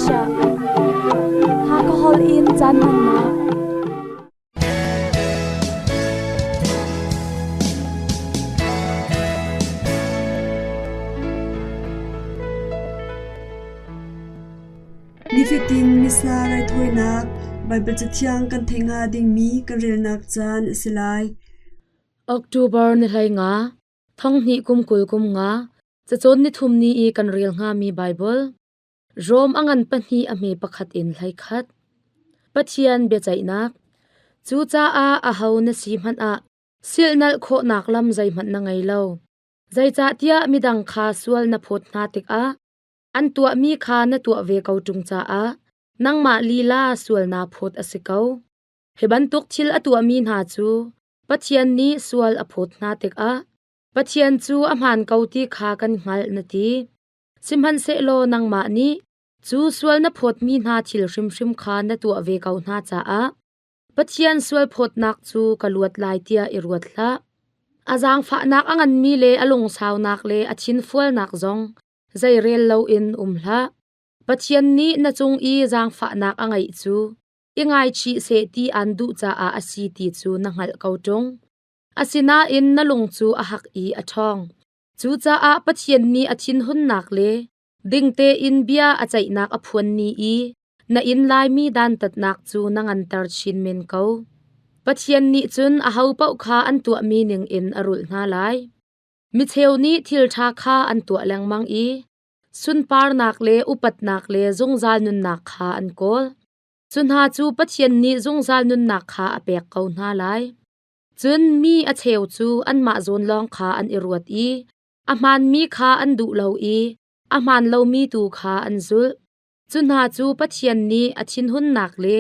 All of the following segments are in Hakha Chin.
Malaysia. Hakha holh in caan hmannak. Nifatin Missa raithawinak Baibal Cathiang kan theih hnga dingmi kan relnak caan a si lai. October ni hlei nga, thong hnih kum 20 kum nga, cacawn ni thum ni i kan rel hngami Baibal. Rom a ngan pahnih a hme pakhat in 11. Pathian biaceihnak. Cucaah aho na si hmanh ah silhnalh khawhnak lam zeihmanh na ngei lo. Zeicahtiah midang kha sual na phawt hna tikah an tuahmi kha na tuah ve ko ṭung caah nangmah lila sual naa phawt a si ko. Hi bantuk thil a tuahmi hna cu Pathian nih sual a phawt hna tikah Pathian cu a hmaan ko ti kha kan hngalh na ti. Sihmanhsehlaw nangmah nih cu sual na phawtmi hna thil hrimhrim kha na tuah ve ko hna caah Pathian sual phawtnak cu ka luat lai tiah i ruat hlah. A zaangfahnak a nganmi le a lungsaunak le a thinfualnak zong zeirel loin um hlah. Pathian nih na cung i zaangfahnak a ngeih cu i ngaichih seh ti aan duh caah a si ti cu na hngalh ko ṭung. Asinain na lung cu a hak i a ṭhawng. Cucaah Pathian nih a thinhunnak le ding tein bia a ceihnak a phuan ni i na inn laimi dantatnak cu na nganter chin men ko. Pathian nih cun ahopaoh kha an tuahmi ningin a rulh hna lai. Micheu nih thil ṭha kha an tuah lengmang i sunparnak le upatnak le zungzal nunnak kha an kawl. Cu hna cu Pathian nih zungzal nunnak kha a pek ko hna lai. Cun mi a cheu cu anmah zawn lawng kha an i ruat i a hmaanmi kha an duh lo i a hmaan lomi tu kha an zulh. Cu hna cu Pathian nih a thinhunnak le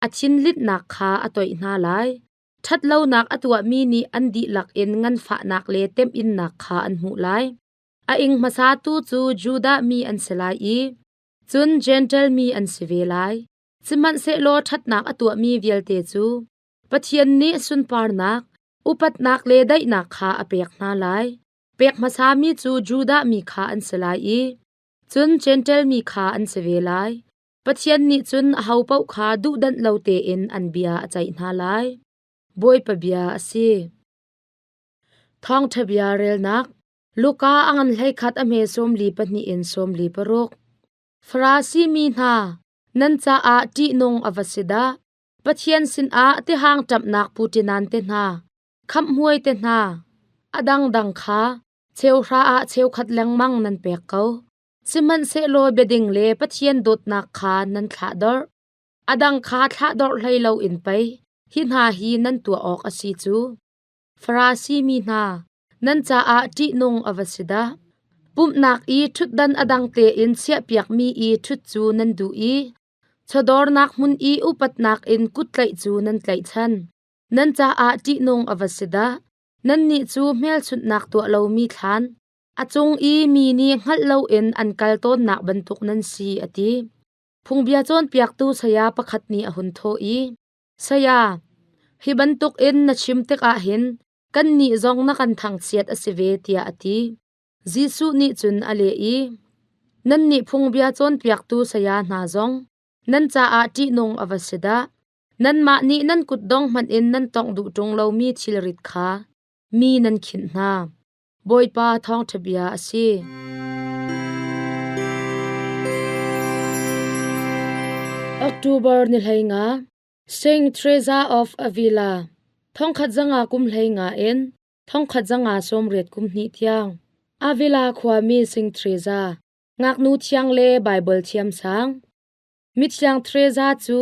a thinlitnak kha a toih hna lai. Ṭhatlonak a tuahmi nih an dihlak in nganfahnak le temhinnak kha an hmuh lai. A ing hmasatu cu Judah mi an si lai i cun Jentail mi an si ve lai. Sihmanhsehlaw ṭhatnak a tuahmi vialte cu Pathian nih sunparnak, upatnak le daihnak kha a pek hna lai. Pek hmasami cu Judah mi kha an si lai i cun Jentail mi kha an si ve lai. Pathian nih cun ahopaoh kha duhdanh lo tein an bia a ceih hna lai. Bawipa bia a si. Thawngṭha bia relnak Luka a ngan 11 a hme 42 in 46. Farasi mi hna, nan caah ṭihnung a va si dah! Pathian sinah tihang ṭamhnak putinan te hna, khamhmuai te hna, a dangdang kha cheuhra ah cheukhat lengmang nan pek ko. Sihmanhsehlaw biading le Pathian dawtnak kha nan thlahdorh. A dang kha thlahdorh hlei loin pei hi hna hi nan tuah awk a si cu. Farasi mi hna, nan caah ṭihnung a va si dah! Pumhnak i ṭhutdan a dang tein chiahpiakmi i ṭhut cu nan duh i chawdawrnak hmun i upatnak in kuttlaih cu nan tlaihchan. Nan caah ṭihnung a va si dah! Nannih cu hmelchunhnak tuah lomi thlan, a cung i mi nih hngalh loin an kal tawnnak bantuk nan si, a ti. Phungbia cawnpiaktu saya pakhat nih a hun thawh i, Saya, hi bantukin na chim tikah hin kannih zong na kan thangchiat a si ve, tiah a ti. Jesuh nih cun a leh i, Nannih phungbia cawnpiaktu saya hna zong nan caah ṭihnung a va si dah! Nanmah nih nan kutdong hmanh in nan tawngh duh ṭung lomi thilrit kha mi nan khinh hna. Bawipa thawngṭha bia a si. October ni 15, Saint Teresa of Avila, 1500 kum 15 in 1580 kum hnih tiang, Avila khuami Saint Teresa, ngaknu thiang le Baibal thiamsang. Mithiang Teresa cu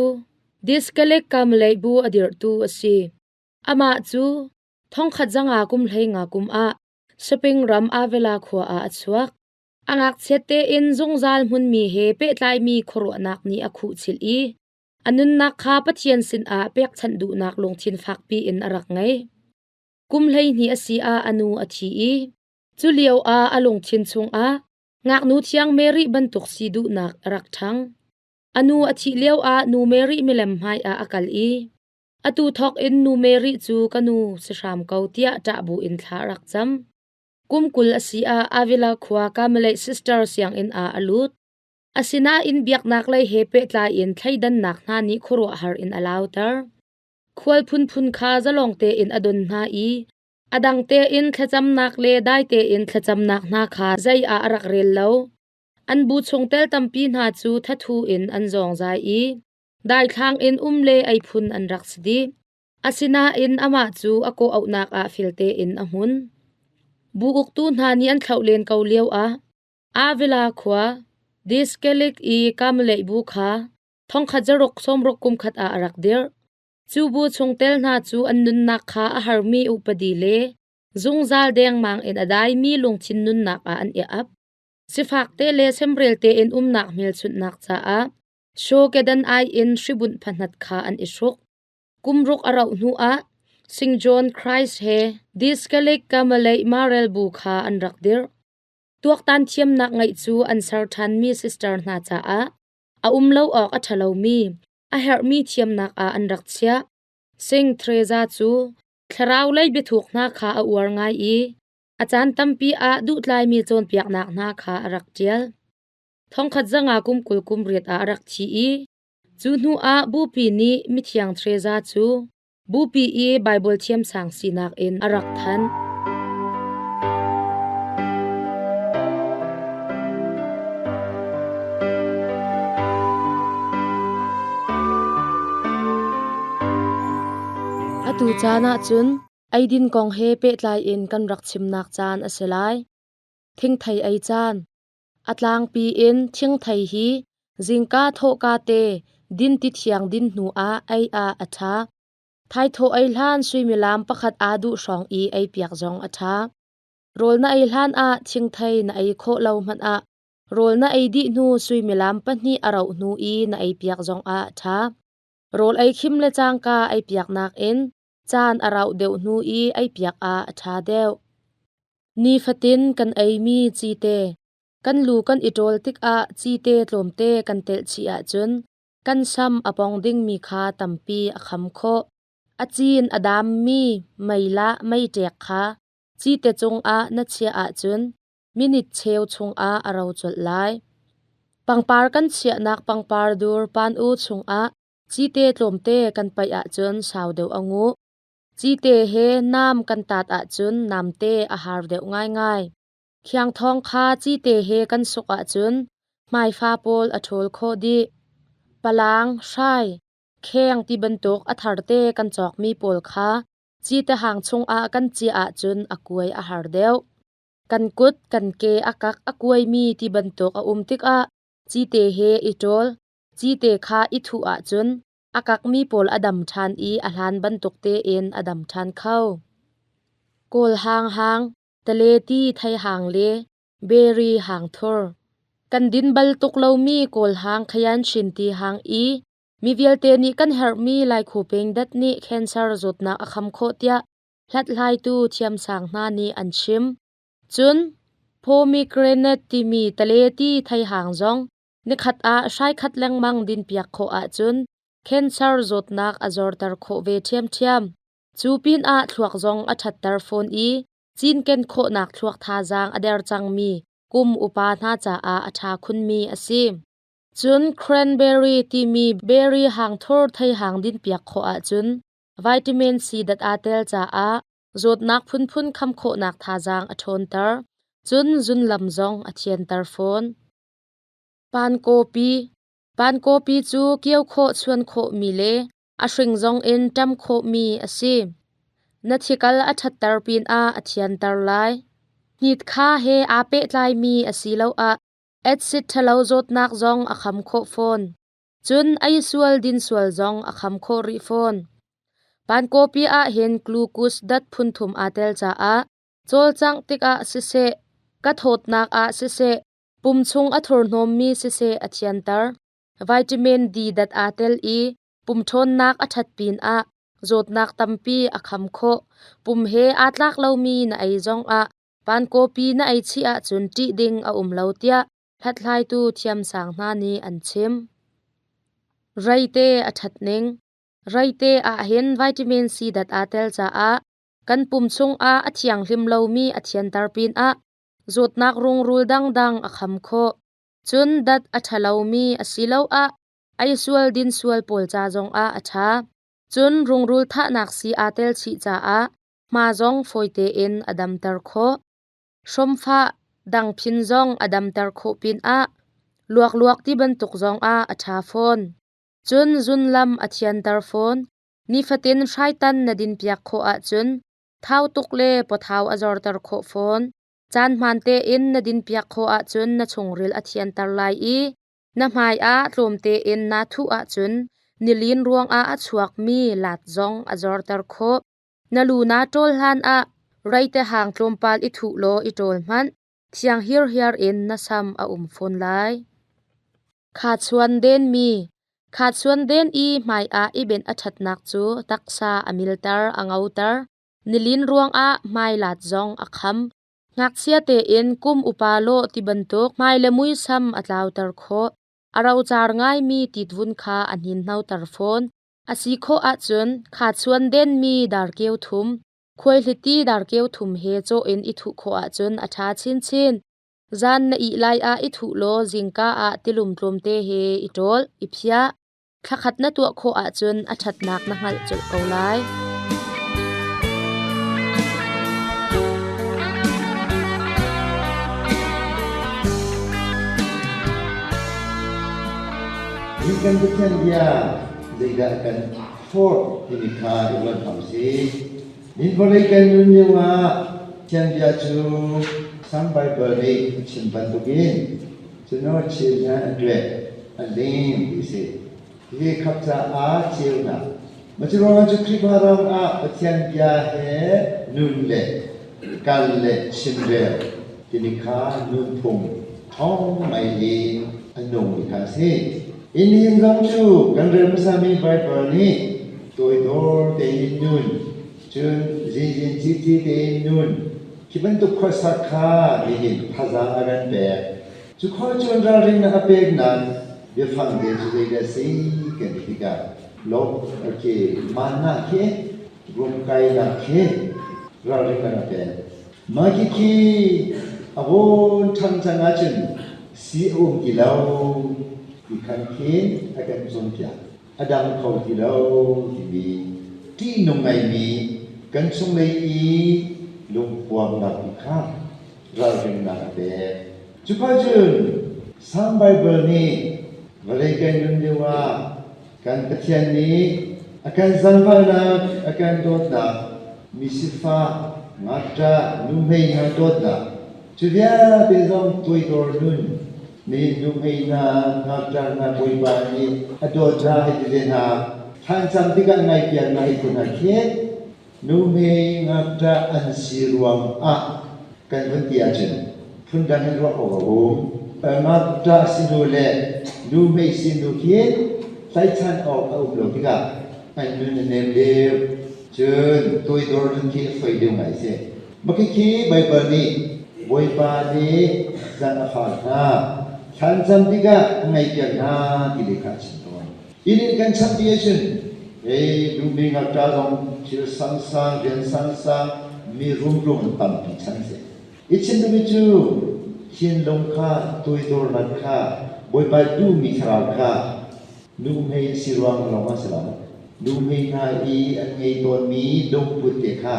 Discalek Carmelite bu a dirhtu a si. Amah cu 1500 kum 15 kum ah Spain ram Avila khua ah a chuak. A ngakchiat tein zungzal hmunmi he pehtlaimi khuaruahnak nih a khuhchilh i a nunnak kha Pathian sinah pekchanh duhnak lungthin fakpi in a rak ngei. Kum 12 a si ah a nu a thi i cu lio ah a lungthin chungah ngaknu thiang Mary bantuk si duhnak a rak ṭhang. A nu a thih lio ah nu Mary milem hmai ah a kal i atu thawk in nu Mary cu ka nu si hram ko tiah ṭah bu in thla a rak cam. Kum 20 a si ah Avila khua Carmelite Sister sianginn ah a lut. Asinain biaknak lei he pehtlai in thleidannak hna nih khuaruahhar in a lauter. Khual phunphun kha zalong tein a don hna i a dang tein thlacamnak le dai tein thlacamnak hna kha zei ah a rak rel lo. An bu chungtel tampi hna cu thathu in an zawngzai i daithlang in um le ei phun an rak si dih. Asinain amah cu a kawhauhnak ah fel tein a hmun. Bu uktu hna nih an thlauh len ko lioah Avila khua Diskelik i Kamaleih bu kha 1660 kum khat ah a rak dirh. Cu bu chungtel hna cu an nunnak kha a harmi upadi le zungzal dengmang in a daimi lungthin nunnak ah an i ap. Sifak te le semrel tein umnak hmelchunhnak caah Shokedan ai in hribunh phahnat kha an i hruk. Kum ruk a rauh hnuah Sing John Christ he Diskelik Kamalei Marel bu kha an rak dirh. Tuaktan thiamnak ngeih cu an ser ṭhanmi sister hna caah a um lo awk a ṭha lomi, a herhmi thiamnak ah an rak chiah. Sing Teresa cu thlarau lei biathuk hna kha a uar ngai i a caan tampi ah duhtlaimi cawnpiaknak hna kha a rak ṭial. Thongkhat zanga kum 20 kum riat ah a rak thi i cu hnu ah Bupi nih Mithiang Teresa cu Bupi i Baibal thiamsang sinak in a rak thanh. Atu caan ahcun eidin kong he pehtlai in kan rak chimnak caan a si lai. Thingthei ei caan. A tlangpi in thingthei hi zingka thawhka te dinti thiang din hnu ah ei ah a ṭha. Thaithawh ei hlan suimilam pakhat aa duh hrawng i ei piak zong a ṭha. Rawl na ei hlan ah thingthei na ei khawh lo hmanh ah rawl na ei dih hnu suimilam pahnih a rauh hnu i na ei piak zong ah a ṭha. Rawl ei khim le cangka ei piak nakin caan a rauh deuh hnu i ei piak ah a ṭha deuh. Nifatin kan eimi cite kan lu kan i ṭawl tikah cite tlawmte kan telh chih ahcun kan sam a pong dingmi kha tampi a kham khawh. A cin a dammi meilah meiṭek kha cite cungah na chiah ahcun minute cheu chungah a ro colh lai. Pangpar kan chiahnak pangpar dur pan-u chungah cite tlawmte kan paih ahcun sau deuh a nguh. Cite he nam kan tat ahcun namte a har deuh ngaingai. Khiangthawng kha cite he kan suk ahcun hmaifa pawl a ṭhawl khawh dih. Palang, hrai, kheng ti bantuk a tharte kan cawkmi pawl kha cite hang chungah kan ciah ahcun a kuai a har deuh. Kan kut, kan ke a kak a kuaimi ti bantuk a um tikah cite he i ṭawl, cite kha i thuh ahcun a kakmi pawl a dam ṭhan i a hlan bantuk tein a dam ṭhan kho. Kawl hang hang, taleti theihang le berry hangthur. Kan din bal tuk lomi kawl hang khayan shin ti hang i mi vialte nih kan herhmi laikhu peng dat nih cancer zawtnak a kham khawh tiah hlathlaitu thiamsang hna nih an chim. Cun pomegranate timi taleti theihang zong Nikhat ah hrai khat lengmang dinpiak khawh ahcun cancer zawtnak a zorter khawh ve ṭhiamṭhiam. Cu pinah thluak zong a ṭhatter fawn i cinken khawhnak thluak thazaang a der cangmi kum upa hna caah a ṭha khunmi a si. Cun cranberry timi berry hangthur theihang dinpiak khawh ahcun vitamin C dat aa tel caah zawtnak phunphun kham khawhnak thazaang a ṭhawnter. Cun zunlam zong a thianter fawn. Pankawpi Pankawpi cu kio khawh chuan khawhmi le a hring zongin ṭam khawhmi a si. Na thikal a ṭhatter pinah a thianter lai. Hnit kha he aa pehtlaimi asiloah acid ṭhalo zawtnak zong a kham khawh fawn. Cun ei sual din sual zong a kham khawh rih fawn. Pankawpi ahhin glucose dat phunthum aa tel caah cawlcangh tikah siseh, ka thawtnak ah siseh, Pum chung a thurhnawmmi siseh a thianter. Vitamin D dat aa tel i pum ṭhawnnak a ṭhat pinah zawtnak tampi a kham khawh. Pum he aa tlak lomi na ei zongah pankawpi na ei chih ahcun ṭih ding a um lo tiah hlathlaitu thiamsang hna nih an chim. Reite a ṭhat ning. Reite ahhin vitamin C dat aa tel caah kan pum chungah a thianghlim lomi a thianter pinah zawtnak rungrul dangdang a kham khawh. Cun dat a ṭhalomi asiloah ei sual din sual pawl ca zongah a ṭha. Cun rungrul thahnak sii aa tel chih caah hma zong fawi tein a damter khawh. Hrawmfah dangphin zong a damter khawh pinah luakluak ti bantuk zongah a ṭha fawn. Cun zunlam a thianter fawn. Nifatin hraitan na dinpiak khawh ahcun thau tuk le pawthau a zorter khawh fawn. Caan hmaan tein na dinpiak khawh ahcun na chungril a thianter lai i na hmai ah tlawm tein naa thuh ahcun nilin ruangah a chuakmi lat zong a zorter khawh. Na lu naa ṭawl hlanah reite hang tlawmpal i thuh law i ṭawl hmanh. Thiang hirhiar in na sam a um fawn lai. Khachuan denmi Khachuan den i hmaiah i benh a ṭhatnak cu taksa a milter, a ngoter. Nilin ruangah hmailat zong a kham. Ngakchia tein kum upa lawh ti bantuk hmai le muisam a tlauter khawh. A rocar ngaimi titvun kha a hninhnoter fawn. A si khawh ahcun khachuan denmi darkeu thum, khuaihliti darkeu thum he cawh in i thuh khawh ahcun a ṭha chinchin. Zan na ih lai ah i thuh law zingka ah tilum tlawmte he i ṭawl, i phiah. Thlakhat na tuah khawh ahcun a ṭhatnak na hngalh colh ko lai. Hi kan Pathian bia zeidah kan forh timi kha i ruat hna usih. Min vawlei kan nun lio ah Pathian bia cu Sam Bible nih a chim bantukin Cuno chin hna an ṭuek, an ling ti si. Hihi khap caah ceunak. Macu cu Khrihfa ram ah Pathian bia he nun le kal le chimrel timi kha nunphung ṭhawng ngai in a nungmi kha a si. Inn hin zong cu kan rel hmasami Bible nih toidor tein nun, cun zinzin cici tein nun, Khi bantuk khuasak kha nihin thazaang a kan pek. Cu khua cun ralrinnak a peknak biafang te cu zeidah a si kan ti tikah lawm okay manna khi ruamkainak khi ralrinnak a pek. Mah khi a vawn ṭhang cang ahcun si a um ti lo ti khan khin a kan cawnpiak. A dang kho ti lo timi ṭihnung ngaimi kan chunglei i lungpuamnak ti kha ralrinnak a pek. Cuka cun Salm Baibal nih vawlei kan nun lioah kan Pathian nih a kan zaangfahnak, a kan dawtnak, misifak, ngakṭah, nuhmei hna dawtnak, cu vialte zong toidor nun Nihin nuhmei hna, ngakṭah hna Bawipa nih a dawt hna hei ti ve hna. Thlancam tikah ngaihpiaknak hei phun hna khi nuhmei ngakṭah an si ruangah kan vun ti ahcun phundang in ruah awk a um. Ngakṭah sinu le nuhmei sinu khi tlaihchan awk a um lo tikah an nun a nem deuh. Cun toidor nun khi a foi deuh ngai a si. Mah khikhi Baibal nih Bawipa nih zan a far hna, thlancam tikah a ngaihpiak hna ti lei kha a chim tawn. Inn in kan cham ti ahcun hei duhmi ngakṭa zong thil sangsang, rian sangsang, mi rumrum an tampi chan a si. I chim duhmi cu thinlung kha, toidornak kha, Bawipa duhmi thlarau kha Nuhmei si ruang lawng a si lo. Nuhmei hna i an ngei tawnmi lungput te kha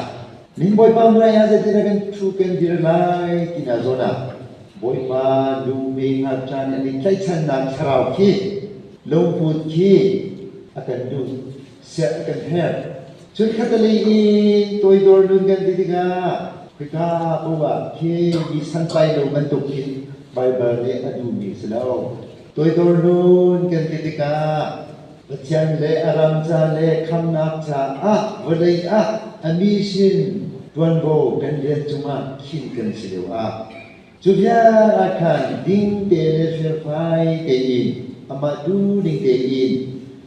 min Bawipa hmai ah zeitindah kan ṭhu kan dir lai ti hna zawn ah Bawipa nuhmei ngakṭa nih an i tlaihchannak thlarau khi lungput khi a kan duh, siah a kan herh. Cun khatalei in toidor nun kan ti tikah khika paoh ah khi mi santlai lo bantuk khin Baibal nih a duhmi a si lo. Toidor nun kan ti tikah Pathian le a ram ca le khamnak caah vawlei ah a mi sin ṭuanvo kan rian cungah khinh kan si lio ah cu vial ah khan ding te le felfai tein amah duhning tein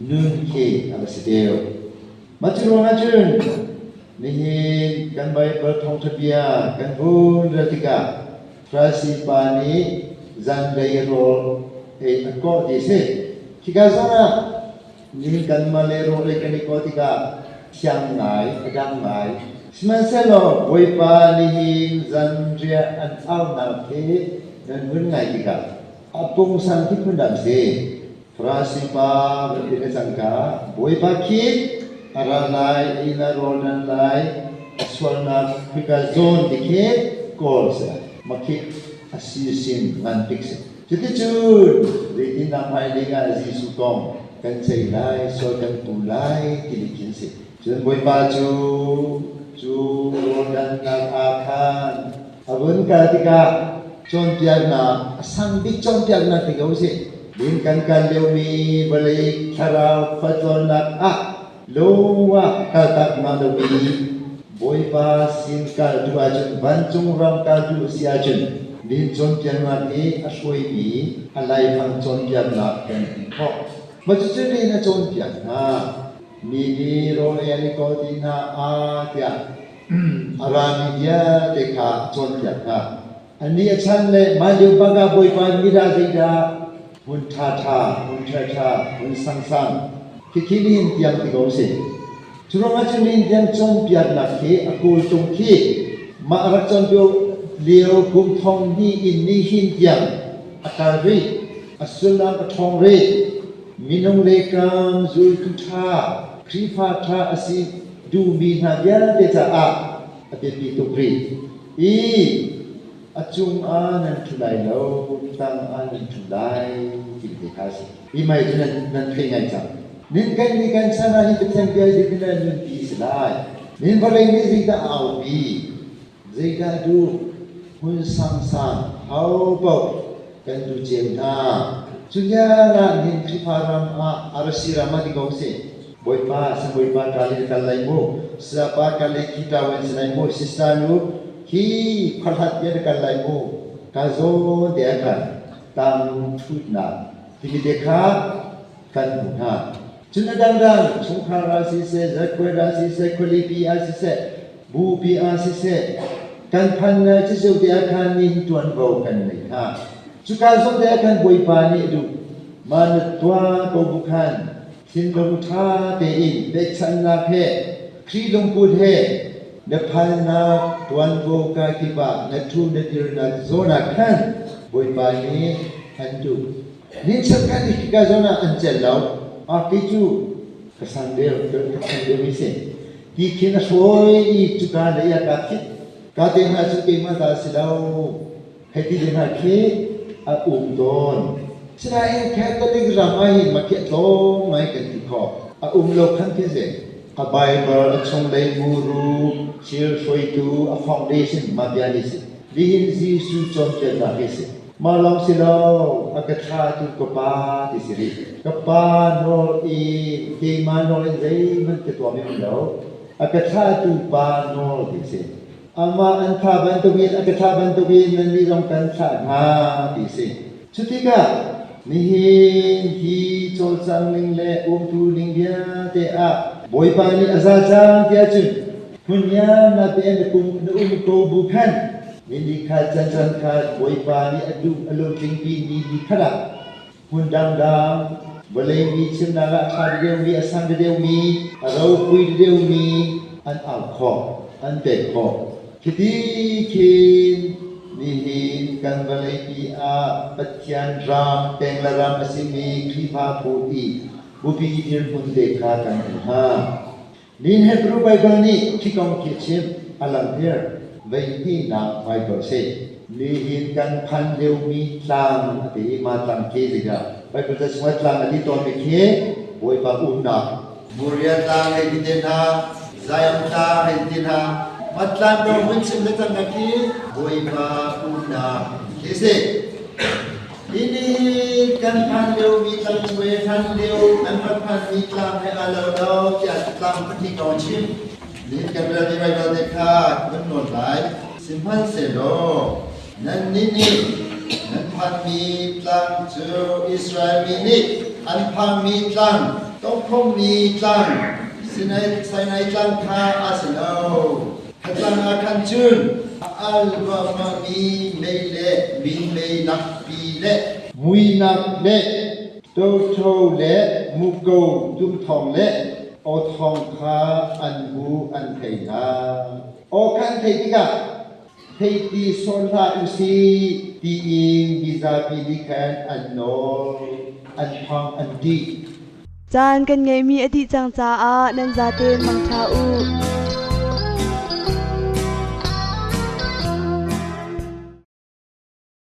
nun khi a va si deuh. Mah cu ruangah cun nihin kan Baibal thawngṭha bia kan vun rel tikah Farasi pa nih zanlei rawl ei a kawh ti a si. Khika zawn ah nihin kanmah le rawl ei kan i kawh tikah thiang ngai, a dang ngai. Sihmanhsehlaw Bawipa nihin zanriah an aunak hi nan hun ngai tikah A pungsan khi phundang si. Farasi pa van ti le cangka Bawipa khi a ra lai, inn a rawl nan lai, a sualnak khika zawn ti khi kawl si lai. Mah khi a si sin ngan bik si. Cuticun zeitindah hmailei ah Jesuh kong kan ceih lai, sual kan pu lai ti khin si. Cun Bawipa cu cu rawldannak ah khan a vun kal tikah cawnpiaknak a sang bik cawnpiaknak ti ko usih. Din kan kal liomi vawlei thlarau khualtlawnnak ah lungah kaltak ma lomi Bawipa sin kal duh ahcun vancung ram kal duh a si ahcun din cawnpiaknak i a hruaimi a laifang cawnpiaknak kan ti khawh. Mah cucu rian a cawnpiak hna. Mi nih rawl ei an i kawl ti hna a tiah a rami vialte kha a cawnpiak hna. Annih a chan le mah lio bak ah Bawipa nih dah zeidah hmun ṭhaṭha, hmun ṭhaṭha, hmun sangsang khikhi nihin tiang ti ko si. Cu ruangah cun nihin tiang cawnpiaknak khi a kawltung khi mah a rak cawnpiak lio kum thong hnih in nihin tiang a kal rih, a sullam a ṭhawng rih. Minung le kam zultu ṭha, Khrihfa ṭha a si duhmi hna vialte caah a biapi tuk rih. I a cung ah nan ṭhu lai lo, tang ah nan ṭhu lai ti te kha a si. Hi mei cu nan thei ngai cang. Nin kan ni kan chan ah hi Pathian bia zeitin dah nunpi si lai? Nin vawlei nih zeidah a aupi? Zeidah duh? Hmun sangsang ho paoh kan duh cio hna. Cu ah nihin Khrihfa ram ah arasi ram ah ti ko sih. Bawipa, Siangbawipa ka le kal lai mu. Sayapa ka le kita wen si lai mu. Sista nu hi khuahlat bia na kal lai mu. Ka zawn te ah khan tang thutnak timi te kha kan hmu hna. Cun a dangdang chungkhar ah siseh, zarkhuai ah siseh, khualipi ah siseh, bupi ah siseh, kan phan ngai ciceu te ah khan nihin ṭuanvo kan nei hna. Cuka zawn te ah khan Bawipa nih a duh. Mah na tuah ko bu khan thinlung ṭha tein pekchanhnak he Khrih lungput he na phalnak ṭuanvo ka kip ah na ṭhu na dirnak zawn ah khan Bawipa nih an duh. Nin cheukhat nih khika zawn ah an celh lo. Ah kei cu ka sang deuh, ka sang deuh mi si. Ti khin a hruai i cuka lei ah kaa thit. Ka te hna cu keimah ta a si lo. Hei ti te hna khi a um tawn. Sinain Catholic ram ah hin makhi a tlawm ngai kan ti khawh. A um lo khan khi si. A Bible a chunglei muru, thil hruaitu, a foundation mah bia hi si. Nihin Jesuh cawnpiaknak hi si. Mah lawng si lo, a ka thlatu ka pa ti si rih. Ka pa nawl in keimah nawl in zeihmanh ka tuah mi um lo. A ka thlatu pa nawl ti si. Amah an thlah bantukin a ka thlah bantukin nannih zong kan thlah hna ti si. Cutikah nihin hi cawlcang ning le umtu ning vialte ah Bawipa nih a za cang tiah cun hmun na pe na kum na um ko bu khan ni khat can can khat Bawipa nih a duh a lungtlingpi ni ni khat ah hmun dangdang vawlei mi chimnak ah ṭha deuhmi a sang deuhmi a ropui deuhmi an au khawh an pek khawh. Khiti khin nihin kan vawleipi ah Pathian ram peng le ram a simi Khrihfabu i bupi dirhmun te kha kan hmu hna. Nihin Hebrew Baibal nih khi kong khi a chim, a langhter. Veihnihnak Baibal si. Nihin kan phan liomi tlang a ti i mah tlang khi zeidah Baibal ca chungah tlang a ti tawnmi khi Bawipa umnak Moria tlang hei ti te hna, Zion tlang hei ti hna, mah tlang dawh hun chim le cang khi Bawipa umnak khi si. Hi nih kan phan liomi tlang chung i hlan lio an rak phanmi tlang he aa lo lo tiah tlang pahnih kong chim. Nihin kan relmi Baibal te kha kan nawl lai. Sihmanhsehlaw nannih nih nan phanmi tlang cu Israel mi nih an phanmi tlang, tonghkhawmmi tlang, Sinai, Sinai tlang kha a si lo. Kha tlang ah khan cun a al ruahmahmi mei le minmei nakpi le muinak le ṭotho le muko tum thawng le aw thawng kha an hu an thei hna. Aw kha an theih tikah Hei ti sawh hlah usih tiin mizapi nih khan an nawl, an phang an dih. Caan kan ngeihmi a dih cang caah nan zaten mangṭha u.